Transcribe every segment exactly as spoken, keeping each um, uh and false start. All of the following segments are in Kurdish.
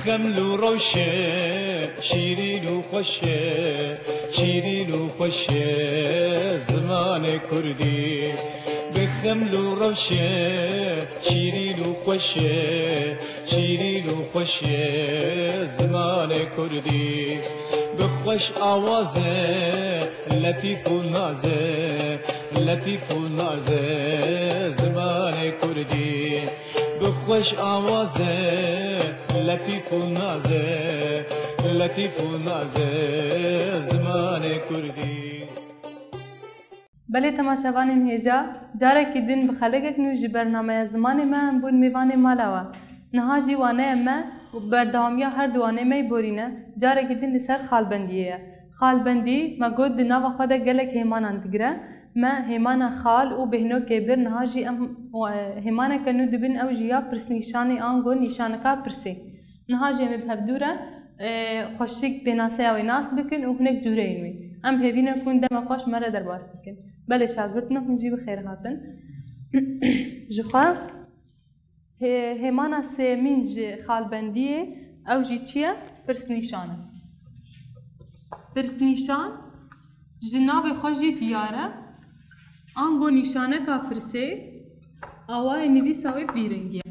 Xeml û rewşe, şîrîn û xweşe, şîrîn û xweşe zimanê kurdî. Bi xeml û rewşe, şîrîn û xweşe, şîrîn û xweşe zimanê kurdî. Bi xweş awaze, letîf û naze, letîf û naze zimanê kurdî. Bi xweş awaze, letîf û naze, letîf û naze zimanê kurdî. Belê temaşevanên hêja, carekî din bi xelekek nû ji bernameya Zimanê Me em bûn mêvanê mala we. Niha jî waneya me û berdewamiya her du wanê me yê borîne, carekî din li ser xalbendiyê ye. Xalbendî me got di nava xwe de gelek hêmanan digire. Me hêmana xal û bêhnokê bir, niha jî em, e, hêmaneke nû dibin, ew jî ya pirsnîşanê ango nîşaneka pirsê. Niha jî em ê bi hevdû re, e, xweşik pênaseya wê nas bikin û hinek cûreyên wê. Em hêvî ne ku hûn dema xweş me re derbas bikin. Belê şagirt ne, hûn jî bi xêr hatin. Ji xwe hê-, hêmana sêyemîn ji xalbendiyê ew jî çi ye? Pirsnîşan e. Pirsnîşan ji navê xwe jî diyar e. Ango nîşaneka pirsê, awayê nivîsa wê vî rengî ye.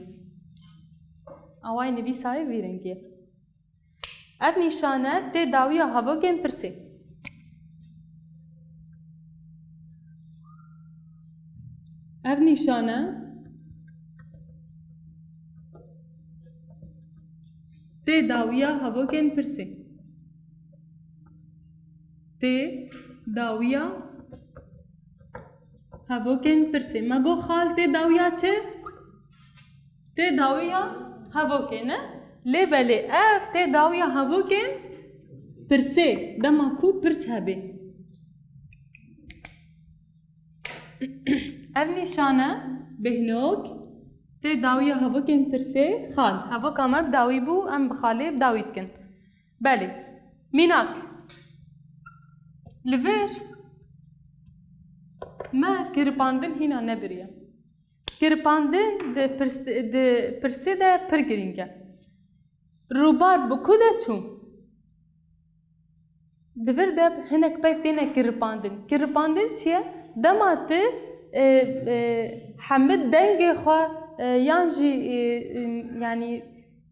Awayê nivîsa wê vî rengî ye. Ev nîşane tê dawiya hevokên pirsê. Ev nîşane tê dawiya hevokên pirsê. Tê dawiya hevokên pirsê. Me got xal tê dawiya çi? Tê dawiya hevokê ne? Lê belê ev tê dawiya hevokên pirsê. Dema ku pirs hebê. Ev nîşane bêhnok tê dawiya hevokên pirsê xal. Hevoka me bi dawî bû, em bi xalê bi dawî dikin. Belê. Mînak. Li vir me kiripandin hîna nebiriye. Kiripandin di pirs-, di pirsê de pir girîng e. Rûbar bi ku de çû? Di vir de hinek peyv têne kiripandin. Kiripandin çi ye? Dema tu, e, e, hemî dengê xwe, e, yan jî, e, e, yanî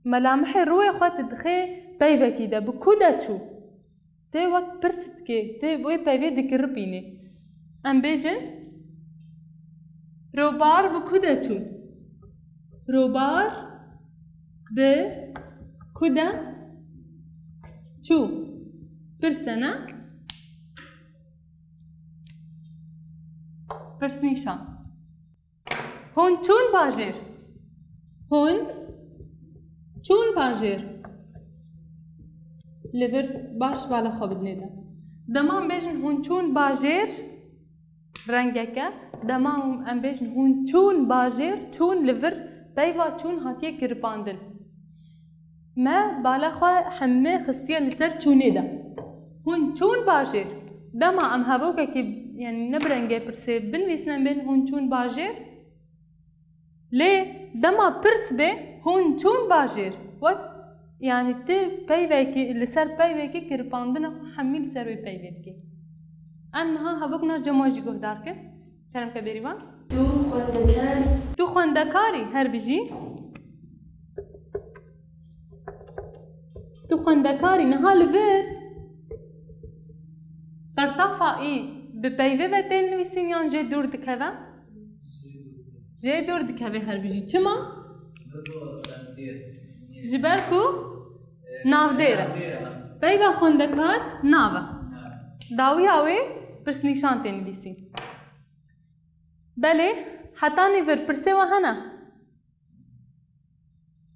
melamihê rûyê xwe tu dixê peyvekî de, bi ku de çû? Tê wek pirs dikê, tê wê peyvê dikiripînê. Em bêjin, Robar bi ku de çû? Robar bi ku de çû? Pirs e ne? Pirsnîşan. Hûn çûn bajêr? Hûn çûn bajêr? Li vir baş bala xwe bidinê de. Dema em bêjin hûn çûn bajêr, rengeke, dema em bêjin hûn çûn bajêr, çûn li vir peyva çûn hatiye giripandin. Me bala xwe hemî xistiye li ser çûnê de. Hûn çûn bajêr? Dema em hevokekî, yanî ne bi rengê pirsê binivîsin, em bên hûn çûn bajêr? Lê dema pirs bê, hûn çûn bajêr? Wek, yanî tu peyvekî, li ser peyvekî giripandina xwe hemî li ser wê peyvê dikî. Em niha hevokna cema jî guhdar kin. Kerem ke bêrîvan. Tu xwendekar. Tu xwendekar î, her bijî. Tu xwendekar î, niha li vir qertafa î bi peyvê ve tên nivîsîn yan jê dûr dikeve? Jê dûr dikeve her bijî. Çima? Ji ber ku navdêr e. Peyva xwendekar nav e. Dawiya wê pirsnîşan tê nivîsîn. Belê, hetanî vir pirsê we hene?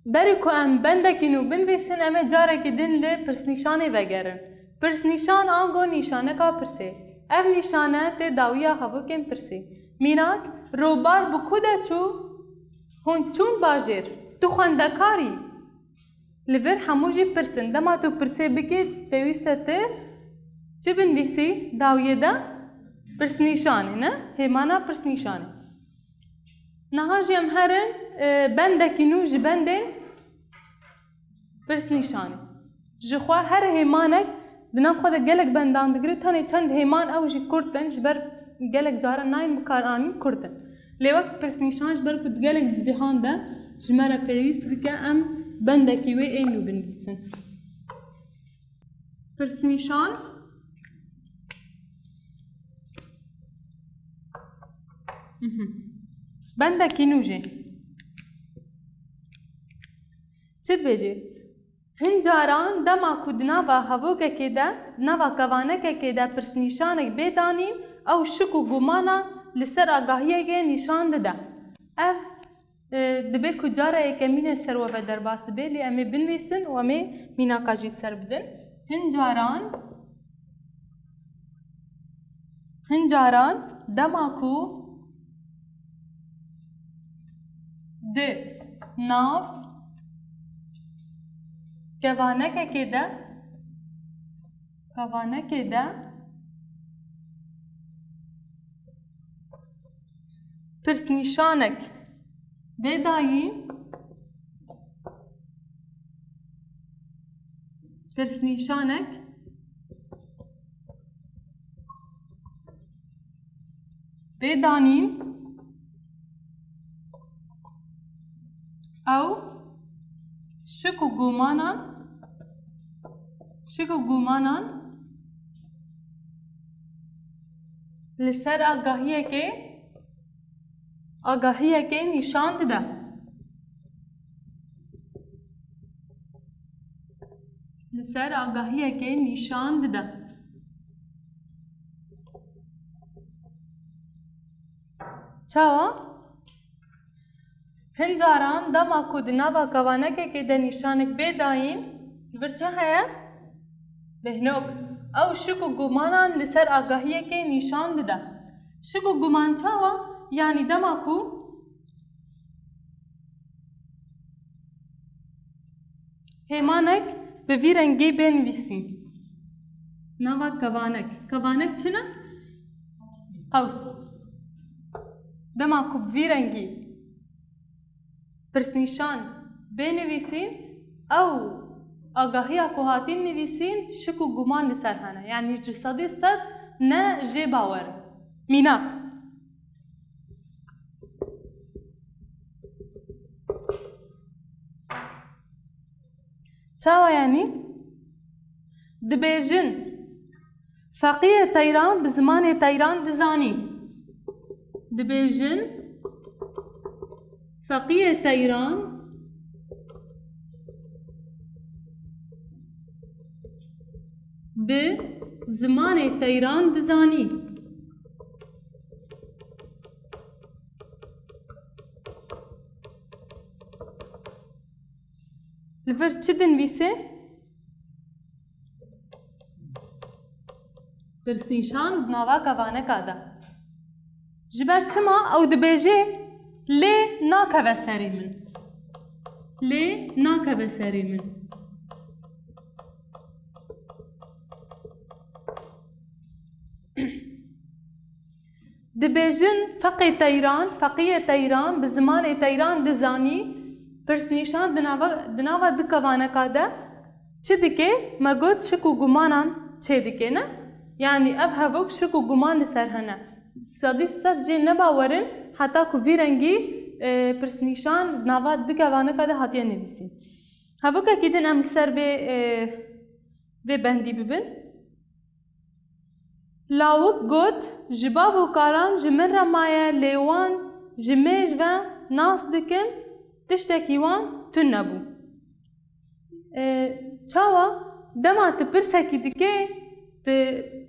Berî ku em bendekî nû binivîsin, em ê carekî din li pirsnîşanê vegerin. Pirsnîşan ango nîşaneka pirsê. Ev nîşane tê dawiya hevokên pirsê. Mînak, robar bi ku de çû? Hûn çûn bajêr? Tu xwendekar î? Li vir hemû jî pirs in. Dema tu pirsê bikî, pêwîst e tu çi binivîsî dawiyê de? Pirsnîşanê, ne? Hêmana pirsnîşanê. Niha jî em herin, e, bendekî nû ji bendên Pirsnîşanê. Ji xwe her hêmanek di nav xwe de gelek bendan digire, tenê çend hêman ew jî kurt in, ji ber gelek caran nayên bikaranîn, kurt in. Lê wek pirsnîşan, ji ber ku di gelek cihan de ji me re pêwîst dike, em bendekî wê ê nû binivîsin. Pirsnîşan. Mhm. Bendekî nû jî. Çi dibêjê? Hin caran dema ku di nava hevokekê de, di nava kevanekekê de pirsnîşanek bê danîn, ew şik û gumana li ser agahiyekê nîşan dide. Ev, e, dibe ku cara yekemîn e ser we ve derbas dibe, lê em ê binivîsin û em ê mînaka jî ser bidin. Hin caran, hin caran dema ku di nav kevanekekê de, kevanekê de pirsnîşanek bê dayîn, pirsnîşanek bê danîn, ew şik û gumanan, şik û gumanan li ser agahiyekê, agahiyekê nîşan dide. Li ser agahiyekê nîşan dide. Çawa? Hin caran dema ku di nava kevanekekê de nîşanek bê dayîn, li vir çi heye? Bêhnok. Ew şik û gumanan li ser agahiyekê nîşan dide. Şik û guman çawa? Yanî dema ku hêmanek bi vî rengî bê nivîsîn. Nava kevanek. Kevanek çi ne? Qews. Dema ku bi vî rengî pirsnîşan bê nivîsîn, ew agahiya ku hatîn nivîsîn şik û guman li ser hene. Yanî ji sedî sed ne jê bawer. Mînak. Çawa yanî? Dibêjin, Feqiyê Teyran bi zimanê Teyran dizanî. Dibêjin, Feqiyê Teyran bi zimanê Teyran dizanî. Li vir çi dinivîse? Pirsnîşan û di nava kevaneka de. Ji ber çima ew dibêje, lê nakeve serê min. Lê nakeve serê min. Dibêjin, Feqê Teyran, Feqiyê Teyran, bi zimanê Teyran dizanî, pirsnîşan di nava, di nava du kevaneka de çi dike? Me got, şik û gumanan çê dike, ne? Yanî ev hevok şik û guman li ser hene. Sedî sed jê nebawerin, heta ku vî rengî, e, pirsnîşan di nava du kevaneka de hatiye nivîsîn. Hevokekî din em li ser vê, e, vê bendî bibin. Lawik got, ji bav û karan ji min re maye, lê wan ji mêj ve nas dikin, tiştekî wan tune bû. E, çawa? Dema tu pirsekî dikê, tu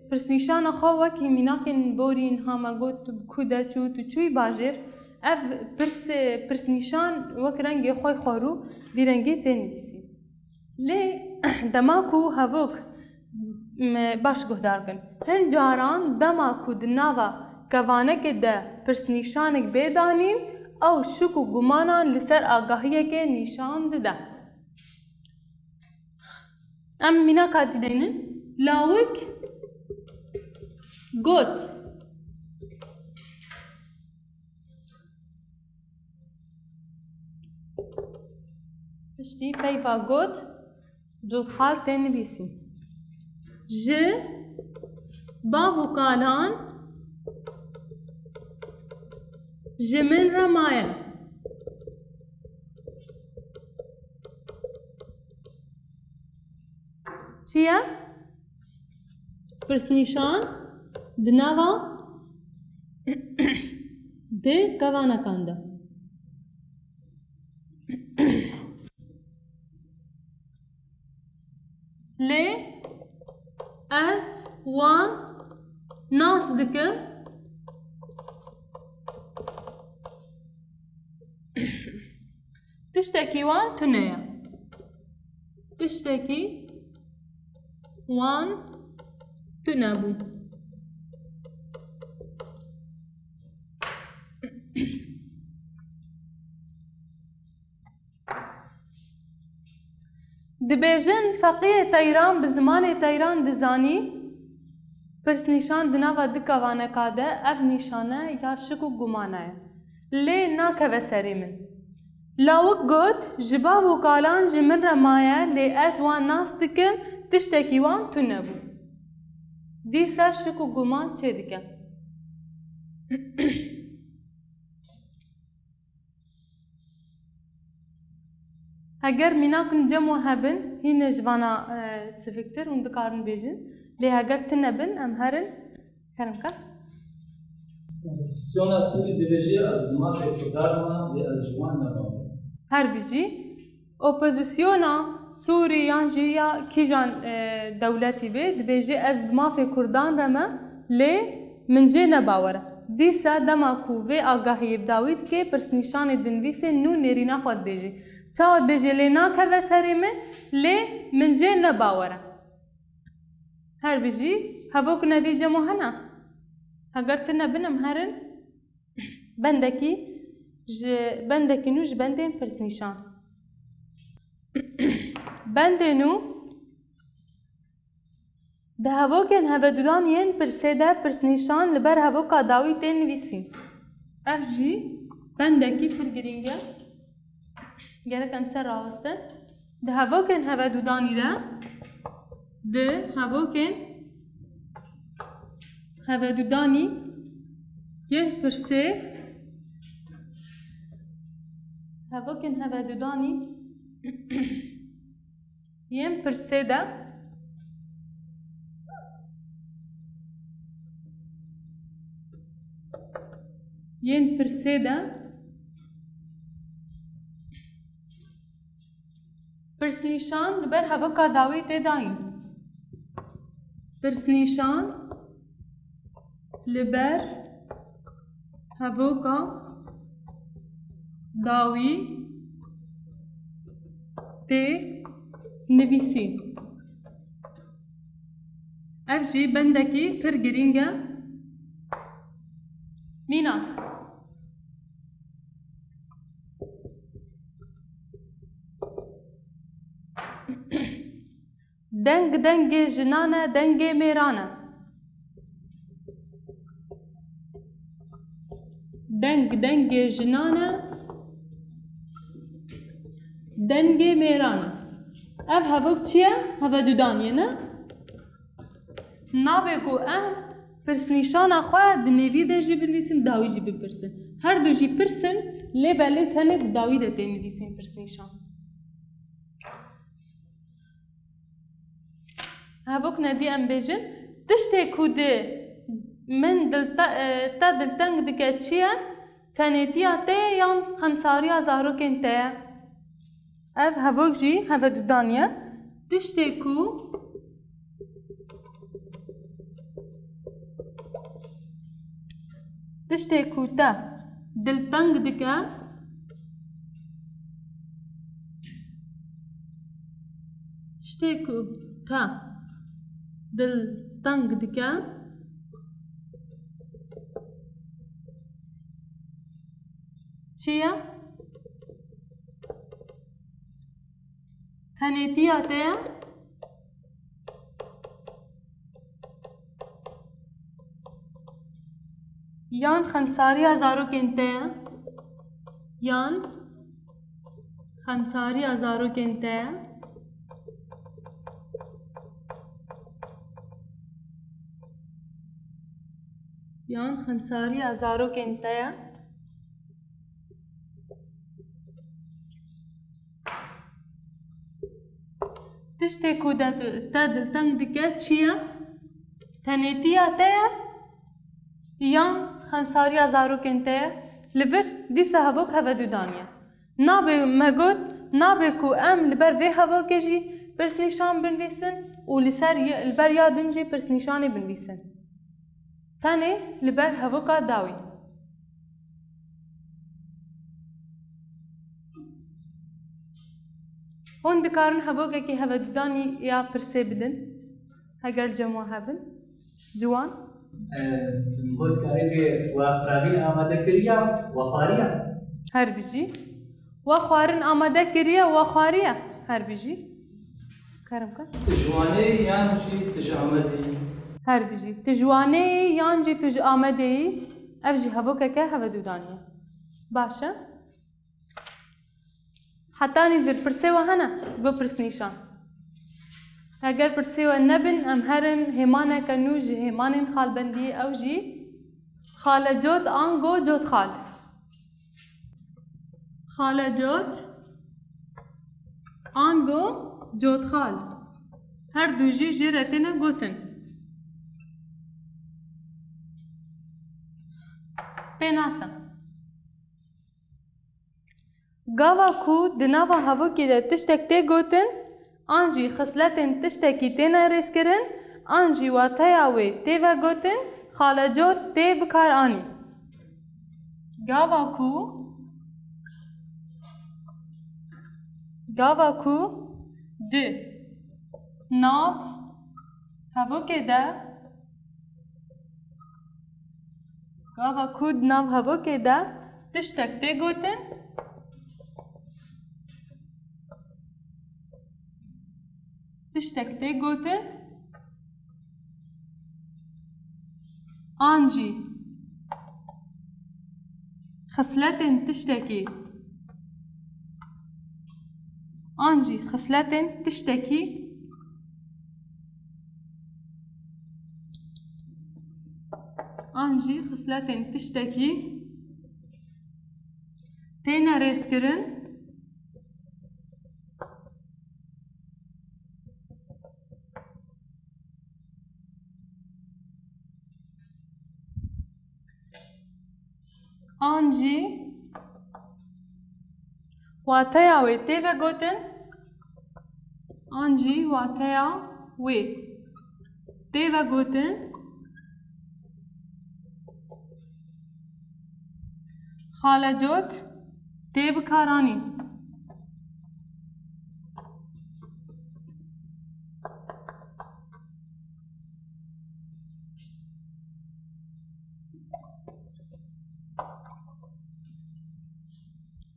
pirsnîşana xwe wekî mînakên borî niha me got, tu bi ku de çû, tu çûyî bajêr, ev pirs, pirsnîşan wek rengê xwe xwarû vî rengê tê nivîsî. Lê dema ku hevok, me baş guhdar kin. Hin caran dema ku di nava kevanekê de pirsnîşanek bê danîn, ew şik û gumanan li ser agahiyekê nîşan dide. Em mînaka dî deynin. Lawik got. Piştî peyva got, Cotxal tê nivîsîn. Ji bav û kalan ji min re maye. Çi ye? Pirsnîşan di nava di kevanekan de. Lê ez wan nas dikim. Tiştekî wan tune ye. Tiştekî wan tune bû. Dibêjin, feqiyê teyran bi zimanê teyran dizanî, pirsnîşan di nava du kevaneka de ev nîşane ya şik û gumana ye. Lê nakeve serê min. Lawik got, ji bav û kalan ji min re maye, lê ez wan nas dikim, tiştekî wan tune bû. Dîsa şik û guman çêdike. Heger mînak cem hebin, hîn e ji vana, e, siviktir hûn dikarin bêjin. Lê heger tune bin, em herin, kerim ke. Opozîsyona Sûrî dibêje, ez bi mafê Kurdan me, lê ez ji wan ne bawer im. Her bijî. Opozîsyona Sûrî yan jî ya kîjan, e, dewletî be, dibêje, ez bi mafê Kurdan re me, lê min jê ne bawer e. Dîsa dema ku vê agahiyê bi dawî dike, pirsnîşanê dinivîsê nû nêrîna xwe dibêje. Çawa dibêje, lê nakeve serê min, lê min jê ne bawer e. Her bijî, hevok nedî cemo hene. Heger tune bin em herin, bendekî ji, bendekî nû ji bendên pirsnîşan. Bendê nû, di hevokên hevedudan yên pirsê de pirsnîşan li ber hevoka dawî tê nivîsîn. Ev jî bendekî pir girîng e. Gerek em ser rawestin. Di hevokên hevedudanî de, di hevokên hevedudanî yên pirsê, hevokên hevedudanî yên pirsê de, yên pirsê de, pirsnîşan li ber hevoka dawî tê dayîn. Pirsnîşan li ber hevoka dawî tê nivîsîn. Ev jî bendekî pir girîng e. Mînak. Deng dengê jinan e, dengê mêran e. Deng dengê jinan e, dengê mêran e. Ev hevok çi ye? Hevedudanî ye, ne? Navê ku em pirsnîşana xwe di nêvî de jî binivîsin, dawî jî bipirsin. Her du jî pirs in, lê belê tenê di dawî de tê nivîsîn pirsnîşan. Hevok nedî em bêjin, tiştê ku di min dil te, e, te dilteng dike çi ye? Tenêtiya te ye yan xemsariya zarokên te ye? Ev hevok jî hevedudanî ye. Tiştê ku, tiştê ku te dilteng dike, tiştê ku te dilteng dike, çi ye? Tenêtiya te ye? Yan xemsariya zarokên te ye? Yan xemsariya zarokên te ye? Yan xemsariya zarokên te ye. Tiştê ku de te dilteng dike çi ye? Tenêtiya te ye yan xemsariya zarokên te ye? Li vir dîsa hevok hevedu daniye. Nabe me got, nabe ku em li ber vê hevokê jî pirsnîşan binivîsin û li ser, li ber ya din jî pirsnîşanê binivîsin. Tenê li ber hevoka dawî. Hûn dikarin hevokekî hevedûdanî ya pirsê bidin, heger cem wan hebin. Ciwan. Em, Hot karê we xurabîn amade kiriya, we xwariya. Her bijî. We xwarin amade kiriye, we xwariye. Her bijî. Kerem ke. Tu ji Wanê yan jî tu ji Amedê yî? Her bijî. Tu ji Wanê yî yan jî tu ji Amedê yî? Ev jî hevokeke hevedûdanî ye. Baş e. Hetanî vir pirsê we hene? Bi pirsnîşan. Heger pirsê we nebin, em herin hêmaneke nû ji hêmanên xalbendî, ew jî Xalecot ango Cotxal. Xalecot ango Cotxal. Her du jî jê re têne gotin. Pênase. Gava ku di nava hevokê de tiştek tê gotin, an jî xisletên tiştekî têne rêzkirin, an jî wateya wê tê vegotin, Xalecot tê bikaranîn. Gava ku, gava ku di nav hevokê de Gava ku di nav hevokê de tiştek tê gotin, tiştek tê gotin, an jî xisletên tiştekî, an jî xisletên tiştekî An jî xisletên tiştekî têne rêzkirin. An jî wateya wê tê vegotin. An jî wateya wê tê vegotin. Xalecot tê bikaranîn.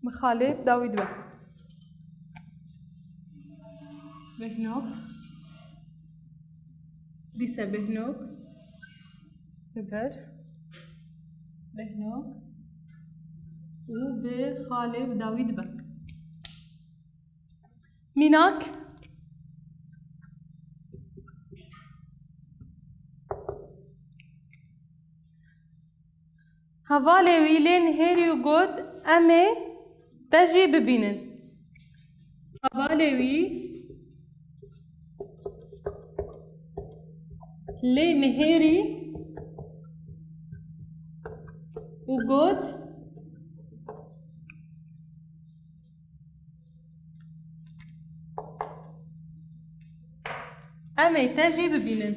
Bi Xalê dawî dibe. Behnok. Dîse Behnok. Li vir. Behnok. Û bi Xalê dawî dibe. Mînak. Hevalê wî lê nihêrî û got, "Em ê te jî bibînin." Hevalê wî lê nihêrî û got, "Em ê te jî bibînin.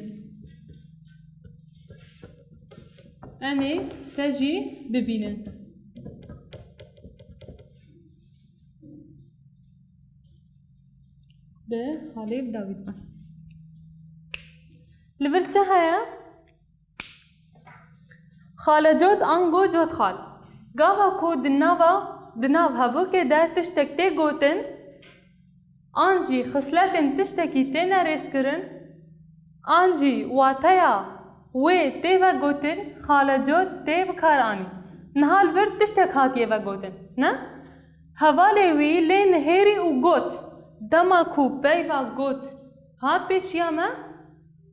Em ê te jî bibînin." Bi Xalê dawî dibe. Li vir çi heye? Xalecot ango Cotxal. Gava ku di nava, di nav hevokê de tiştek tê gotin, an jî xisletên tiştekî têne rêzkirin, an jî wateya wê tê vegotin, Xalecot tê bikaranîn. Niha li vir tiştek hatiye vegotin, ne? Hevalê wî lê nihêrî û got, dema ku peyva got hat pêşiya me,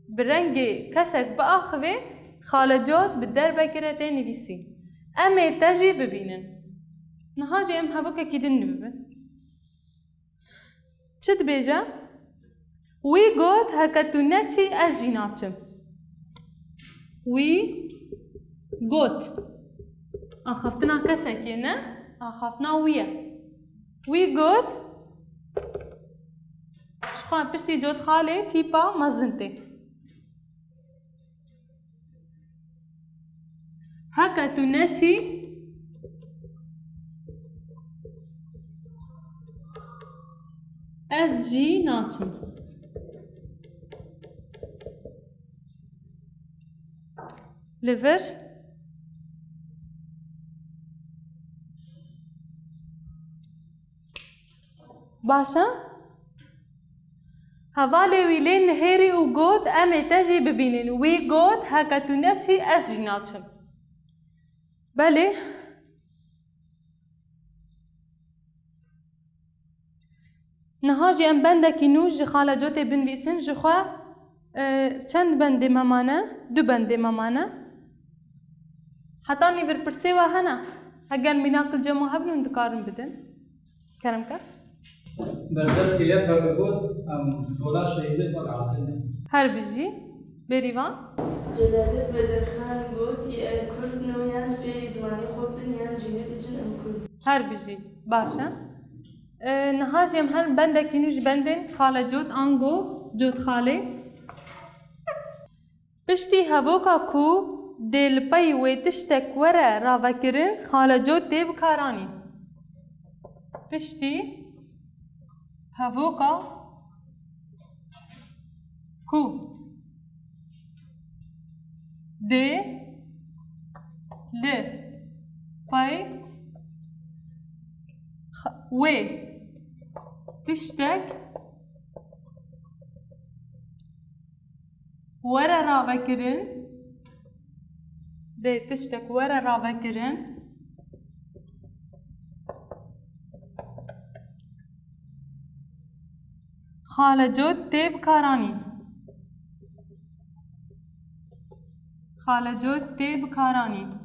bi rengê kesek biaxivê, Xale Cot bi derbekê re tê nivîsîn. Em ê te jî bibînin. Niha jî em hevokekî din nivîbin. Çi dibêje? Wî got, heke tu neçî, ez jî naçim. Wî got. Axaftina kesekê ne, axaftina wî ye. Wî got, ji xwe piştî Cotxalê tîpa mezin tê. Heke tu neçî, ez jî naçim. Li vir. Baş e? Hevalê wî lê nihêrî û got, em ê te jî bibînin. Wî got, heke tu neçî, ez jî naçim. Belê. Niha jî em bendekî nû ji Xale Cotê binivîsin. Ji xwe, e, çend bendê me mane? Du bendê me mane. Heta nîvir pirsê we hene? Heger mînak li cem we hebin, hûn dikarin bidin. Kerem ke. Berber keye pere got, em dola şehîdê xwe dihatine. Her bijî. Bêrîvan. Celadet Bedirxan got, Yê Kurd no yan fêrî zimanê xwe bin yan jî nebêjin em Kurd in. Her bijî. Baş e. E, niha jî em her bendekî nû ji bendên Xale Cot ango Cotxalê. Piştî hevoka ku dê li pey wê tiştek were ravekirin, Xale Cot tê bikaranîn. Piştî hevoka ku dê li pey xa-, wê tiştek were ravekirin, dê tiştek were ravekirin, Xale Cot tê bikaranîn. Xale Cot tê bikaranîn.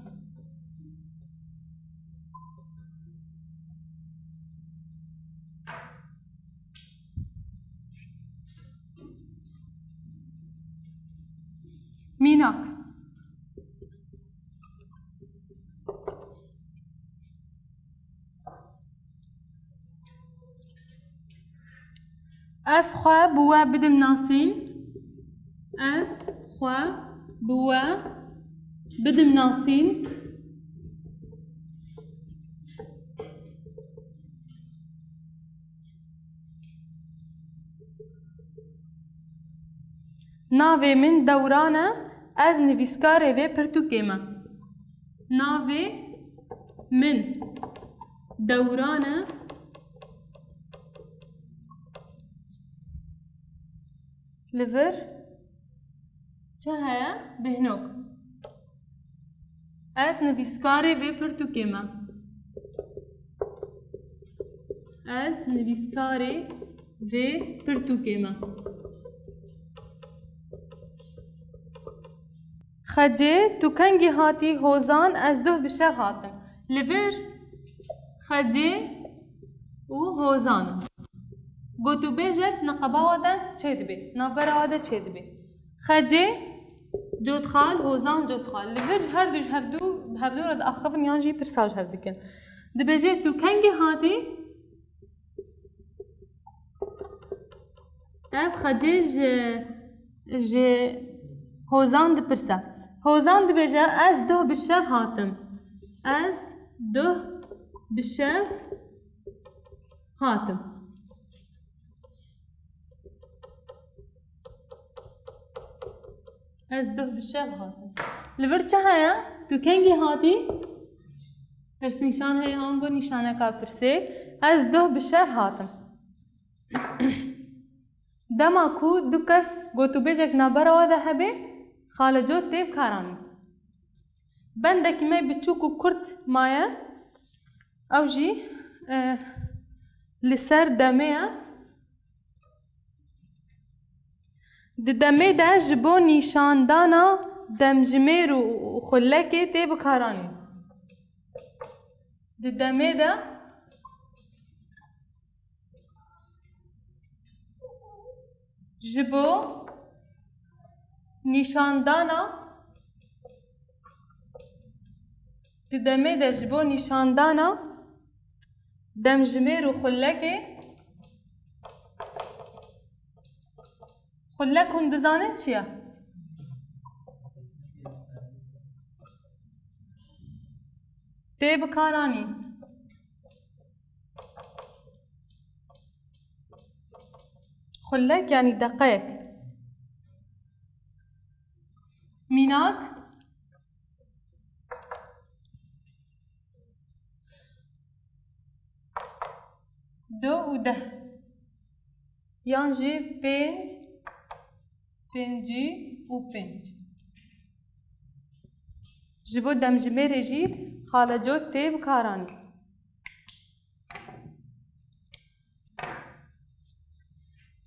Mînak. Ez xwe bi we bidim nasîn. Ez xwe bi we bidim nasîn. Navê min Dewran e, ez nivîskarê vê pirtûkê me. Navê min Dewran e. Li vir çi heye? Bêhnok. Ez nivîskarê vê pirtûkê me. Ez nivîskarê vê pirtûkê me. Xecê, tu kengî hatî? Hozan, ez duh bi şev hatim. Li vir Xecê û Hozan in. Gotûbêjek neqeba we de çêdibe, navbera we de çêdibe. Xecê, Cotxal, Hozan, Cotxal. Li vir ji her du, ji hevdu, bi hevdu re diaxivin yan jî pirsa ji hev dikin. Dibêje, tu kengî hatî? Ev Xecê ji, ji Hozan dipirse. Hozan dibêje, ez duh bi şev hatim. Ez duh bi şev hatim. Ez duh bi şev hatim. Li vir çi heye? Tu kengî hatî? Pirsnîşan heye, ango nîşaneka pirsê. Ez duh bi şev hatim. Dema ku du kes gotûbêjek navbera we de hebe, Xalecot tê bikaranîn. Bendekî me biçûk û kurt maye, ew jî, e, li ser demê ye. Di demê de ji bo nîşandana demjimêr û, û xulekê tê bikaranîn. Di demê de ji bo nîşandana, di demê de ji bo nîşandana demjimêr û xulekê, xulek hûn dizanin çi ye? Tê bikaranîn. Xulek, yanî deqeyek. Mînak. Du û deh. Yan jî pênc, pêncî û pênc. Ji bo demjimêrê jî xaleco tê bikaranîn.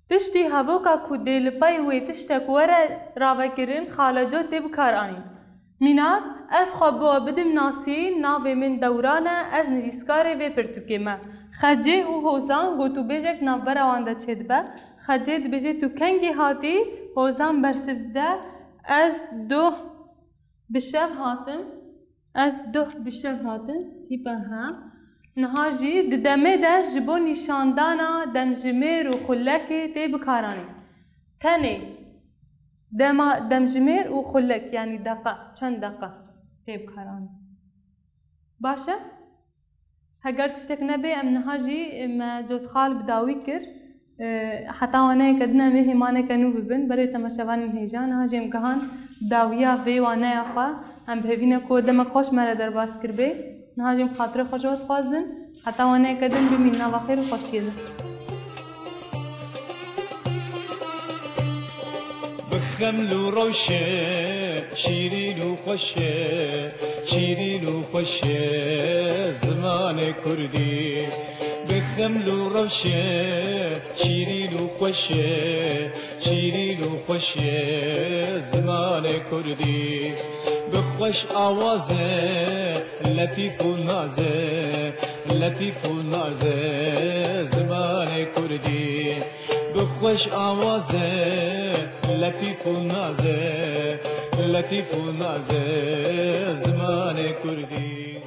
Piştî hevoka ku dê li pey wê tiştek were ravekirin, xaleco tê bikaranîn. Mînak, ez xwe bi we bidim nasîn, navê min Dewran e, ez nivîskarê vê pirtûkê me. Xecê û Hozan gotûbêjek navbera wan de çêdibe. Xecê dibêje, tu kengî hatî? Hozan bersiv dide, ez doh bi şev hatim. Ez doh bi şev hatim, tîpa ha. Niha jî di demê de ji bo nîşandana demjimêr û xulekê tê bikaranîn. Tenê dema, demjimêr û xulek, yanî deqa, çend deqa tê bikaranîn. Baş e? Heger tiştek nebe, em niha jî me cotxal bi dawî kir. E, heta waneyeke din em ê hêmaneke nû bibin. Belê temaşevanên hêja, niha jî em gihan dawiya vê waneya xwe. Em bi hêvî ne ku demek xweş me re derbas kiribê. Niha jî em xatirê xwe ji we dixwazin. Heta waneyeke din bimîn nava xêr û xweşiyê de. Bi xeml û rewşe, şîrîn û xweş e, şîrîn û xweş e zimanê kurdî. Bi xeml û rewşe, şîrîn û xweş e, şîrîn û xweş e zimanê kurdî. Bi xweş awaze, letîf û naze, letîf û naze zimanê kurdî. Bi xweş awaze, letîf û naze, letîf û naze zimanê kurdî.